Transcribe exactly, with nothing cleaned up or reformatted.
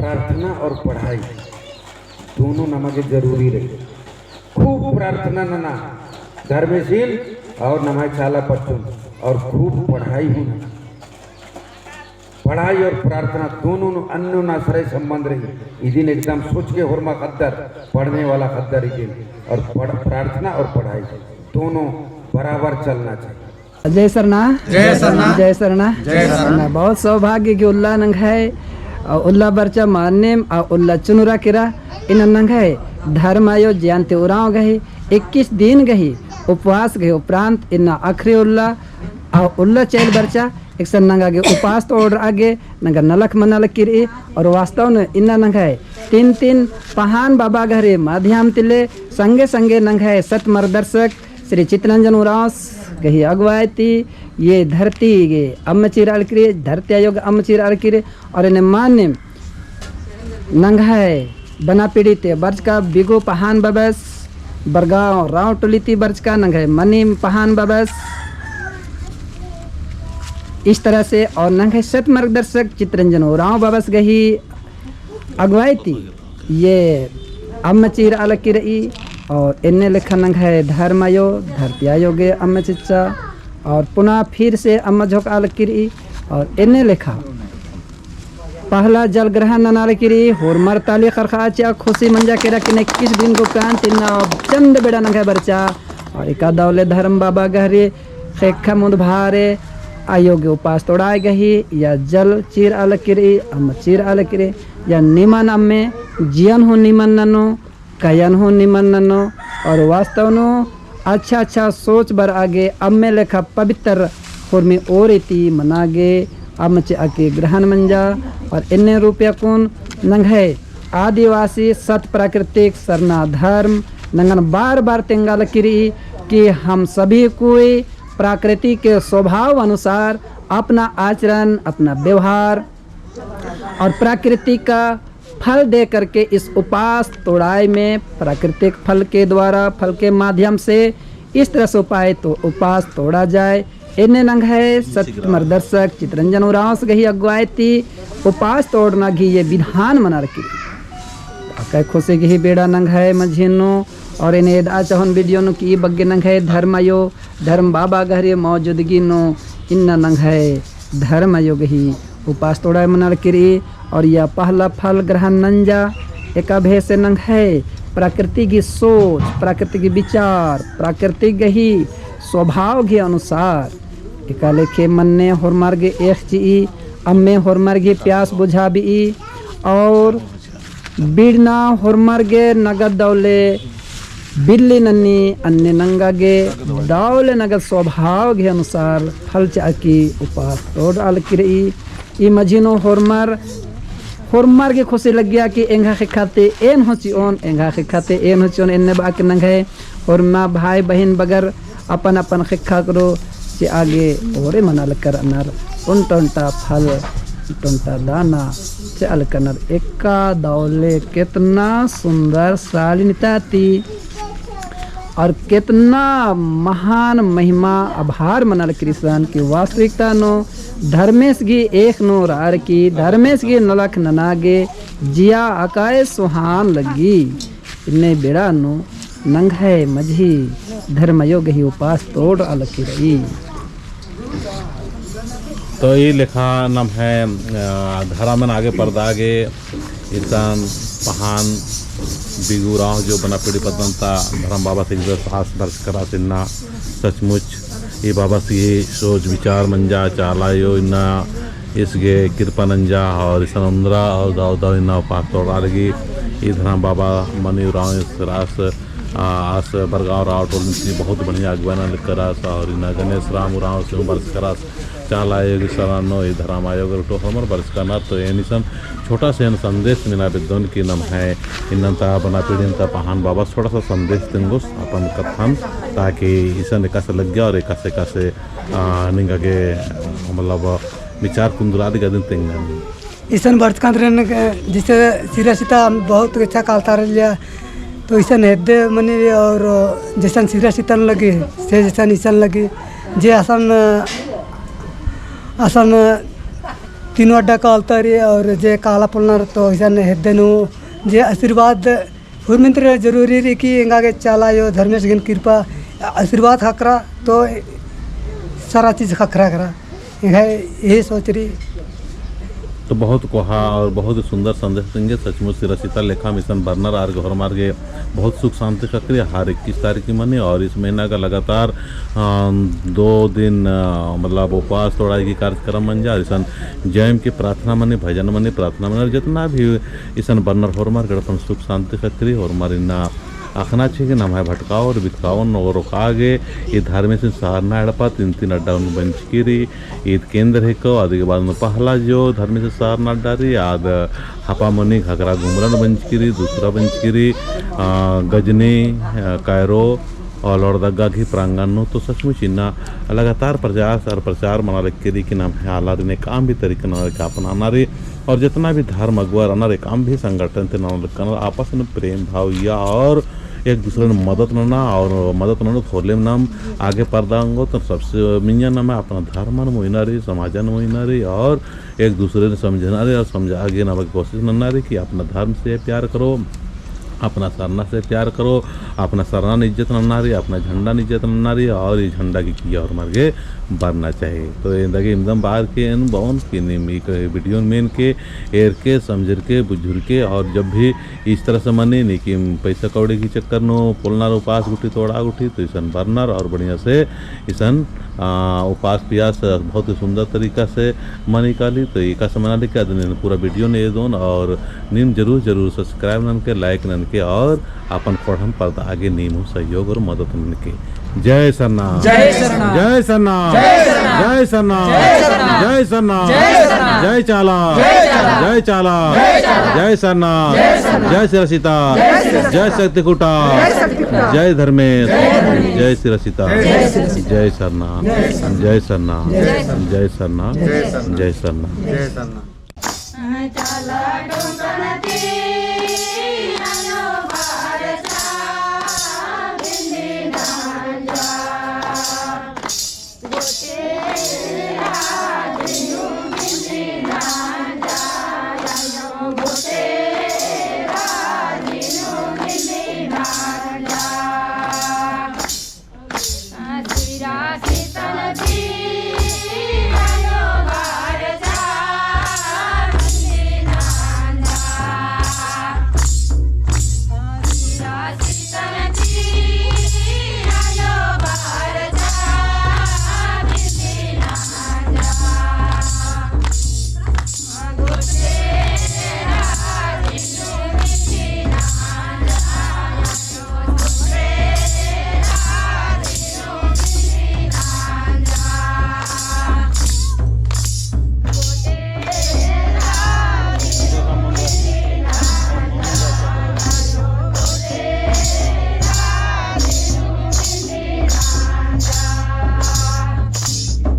प्रार्थना और पढ़ाई दोनों नमा गे जरूरी रई। खूब प्रार्थना नना धर्मेसिन और नम्है चाला पच्चुन और खूब पढ़ाई हूँ नना। पढ़ाई और प्रार्थना दोनों नू अन्योनाश्रय संबंध रई। इदिन एकदम सोच के होरमा ख़द्दर, पढ़ने वाला ख़द्दर इदिन और पढ़-, प्रार्थना और पढ़ाई दोनों बराबर चलना चाहिए। जय सरना। जय सरना। जय सरना। जय सरना। बहुत सौभाग्य कि उल्ला नंग्है, अ, उल्ला बरचा मानिम, अ, उल्ला चुनुरा केरा, इन्ना नंग्है धर्म आयो जयंती उराँव गही, इक्कीस दिन गही उपवास गही उपरांत इन्ना आखिरी उल्ला, अ, उल्ला चइल बरचा, एकसन नंगा गे उपास तोड़रआ गे, नंगा नलख मना लगी रई, और वास्तव नू इन्ना नंग्है तीन तीन पहान बाबा गहरे माध्यम तिले, संगे संगे नंग्है सत मार्गदर्शक, श्री चितरंजन उराँवस गही अगुवाई ती ये धरती गे अम्म चिरआ लगी रई, धरती आयो गे अम्म चिरआ लगी रई, और एन्ने मानिम नंग्है बना पीढ़ी ती बरचका बिगु पहान बबस, बरगाँव राँव टोली ती बरचका नंग्है मनिम पहान बबस। इस तरह से और नंग्है सत मार्गदर्शक चितरंजन उराँव बबस गही अगुवाई ती ये अम्म चिरआ लगी रई और एन्ने लेखा नंग्है धर्म आयो, धरती आयो गे अम्म चिच्चा और पुनः फिर से अम्म झोंकआ लगी रई और एन्ने लेखा पहला जल ग्रहण नना लगी रई, होरमर ताली खरखा चिआ खुशी मंजा केरा कि इक्कीस दिन गो उपरांत इन्ना चंद बेड़ा नंग्है बरचा और एका दौले धर्म बाबा गहरे ख़ेक्खा मुन्द भारे आयो गे उपास तोड़ाय गही या जल चिरआ लगी रई, अम्म चिरआ लगी रई, या निमन अम्मे जियन हूँ निमन ननो, कयन हूँ निमन ननो, और वास्तव नू अच्छा अच्छा सोच बरआ गे अम्मे लेखा पवित्र होरमी ओर इती मना गे अम्म चिआ के ग्रहण मंजा, और एन्ने रूपे अक्कुन नंग्है आदिवासी सत प्राकृतिक सरना धर्म नंगन बार बार तेंगा लगी रई कि हम सभी कोई प्राकृतिक के स्वभाव अनुसार अपना आचरण, अपना व्यवहार और प्राकृतिक का फल दे करके इस उपास तोड़ाय में प्राकृतिक फल के द्वारा, फल के माध्यम से इस तरह से उपाय तो उपास तोड़ा जाए। एन्ने नंग्है सत मार्गदर्शक चितरंजन उराँवस गही अगुवाई ती उपास तोड़ना गही ये विधान मना लगी। अक्कय खुशी गही बेड़ा नंग्है मझी नू और एन्ने एदआ चहोन video नू कि ई बग्गे नंग्है धर्म आयो, धर्म बाबा गहरे मौजूदगी नू इन्ना नंग्है धर्म आयो गही उपास तोड़ाय मना लगी रई और या पहला फल ग्रहण नंजा। एका भेसे नंग्है प्रकृति गही सोच, प्रकृति गही विचार, प्रकृति गही स्वभाव गही अनुसार एका लेखे मन्ने होरमर गे एख़ चिई, अम्मे होरमर गही प्यास बुझाबई और बिड़ना होरमर गे नगद दौले बिल्ली नन्नी अन्ने नंगा गे दौले नगद स्वभाव गही अनुसार फल चिआ की उपास तोड़आ लगी रई। ई मझी नू होरमर, होरमर गे खुशी लग्गिया कि एंगा ख़ेक्खा ती एन हूँ चिओन, एंगा ख़ेक्खा ती एन हूँ चिओन, एन्ने बआ के नंग्है होरमा भाई बहिन बगर अपन अपन ख़ेक्खा करो चिआ गे ओरे मना लक्कर अनर ओन्टा ओन्टा फल, ओन्टा ओन्टा दाना चिआ लक्कर अनर। एका दौले केतना सुंदर सालिनता ती और केतना महान महिमा आभार मना लक्कर इसन कि वास्तविकता नू धर्मेस गही एख़ नू रअर की धर्मेस गही नलख नना गे जिया अकय सुहान लग्गी। इन्ने बेड़ा नू नंग्है मझी धर्म आयो गही उपास तोड़आ लगी रई। तो ई लेखा नम्है, अ, धर्मन आगे परदा गे इसन पहान बिगु उराँव जो बना पीढ़ी पद्दन ता धर्म बाबा सिंह साहस बरचका रअस इन्ना सचमुच ई बाबस गही सोच विचार मंजा चाला आयो इन्ना ईस गे कृपा नंजा और इसन ओन्द्रा और दव दव इन्ना उपास तोड़आ लगी। ई धर्म बाबा मनी उराँव ईस रअस, आ, आस बरगाँव राँव टोली ती बहुत बढ़िया अगुवाई नना लक्कर रअस और इन्ना गणेश राम उराँव ईस हूँ बरचका रअस। चाला आयो गही सरना नू ई धर्म आयो गही टोली होरमर बरचका रअनर। तो एन इसन छोटा से एन संदेश मेना बेद्दोन कि नम्है इन्ना ता बना पीढ़ी ता पहान बाबस छोटा सा संदेश तेंगोस अपन कत्थन, ताकि इसन एकासे लग्गिया और एकासे एकासे, आ, निंगा गे, मतलब, विचार कुन्दुरआ लगी अदिन तेंगन। इसन बरचका रअनर, जैसे सिरा सीता बहुत अच्छा कालता रहलिया, तो इसन हेद्दे मनी और जैसन सिरा सीतन लगी, से जैसन इसन लगी, जे असन, असन तीनों अड्डा कालता रई और जे काला पोल्लनर तो इसन हेद्दे नू जे आशीर्वाद हुरमिंतर जरूरी रई कि एंगा गे चाला अयो धर्मेस गहिन कृपा आशीर्वाद ख़क्खरा तो सारा चीज ख़क्खरा केरा। एंगा यही सोच रई। तो बहुत कोहा और बहुत सुंदर संदेश देंगे। सचमुच सिरासिता लेखा इसन बरनर आर गे होरमर गे बहुत सुख शांति ख़क्खरी। हर इक्कीस तारीख की मनी और इस महीना का लगातार, अ, दो दिन, अ, मतलब उपवास तोड़ाई की कार्यक्रम मंजा और इसन जैम की प्रार्थना मनी, भजन मनी, प्रार्थना मनी और जितना भी इसन बरनर होरमर गे एड़पन सुख शांति ख़क्खरी। होरमर इन्ना अख़ना चिके नम्है भटकाओन, बितकाओन और ओका गे ई धर्मेसिन सरना एड़पा तीन तीन अड्डा नू बंचकी रई। ईद केंद्र हिको, अदिगे बाद नू पहला जो धर्मेस सरना अड्डा रई, आद हपामनी घाघरा गुमरा नू बंचकी रई, दूसरा बंचकी रई, अ, गजनी, अ, कैरो और लोहरदगा गही प्रांगण नू। तो सचमुच इन्ना लगातार प्रयास और प्रचार मना लगी रई कि नम्है आलारिन एकअम भी तरीका नना लगी अपनाना रई और जितना भी धर्म अगुवा रअनर एकअम भी संगठन ती नना लगी रअनर आपस में प्रेम भाव इया और एक दूसरे नू मदद नना और मदद नना तो होले नाम आगे परदा ओंगो। तो सबसे मिंजा नाम अपना धर्मन मोइना रई, समाजन मोइना रई और एक दूसरेन समझना रई और समझा गे नना की कोशिश नना रई कि अपना धर्म से प्यार करो, अपना सरना से प्यार करो, अपना सरना इज्जत नना रई, अपना झंडा इज्जत नना रई और ई झंडा की किया होरमर गे बरना चाहिए। तो एन्दा गे इमदम बअर की एन बओन कि नीम ई वीडियो मेन के, एर के, समझर के, बुझुर के और जब भी इस तरह से मनी नीकिम पैसा कौड़ी की चक्कर नू पोल्लनर उपास गुट्ठी तोड़ा गुट्ठी, तो इसन बरनर और बढ़िया से इसन, आ, उपास पियास बहुत ही सुंदर तरीका से मनी काली। तो एकासे मना लगी कि अदिन पूरा वीडियो नू एदोन और नीम जरूर जरूर subscribe ननके, like ननके और अपन खोड़हन परदा आगे नीम हूँ सहयोग और मदद ननके। जय सरना। जय सरना। जय सरना। जय सरना। जय सरना। जय सरना। जय सरना। जय सरना। जय चाला। जय चाला। जय चाला। जय चाला। जय सरना। जय सरना। जय सिरासिता। जय सिरासिता। जय शक्ति खुटा। जय शक्ति खुटा। जय धर्मेस। जय धर्मेस। जय सिरासिता। जय सिरासिता। जय सरना। जय सरना। जय सरना। जय सरना। जय सरना। जय सरना। जय सरना।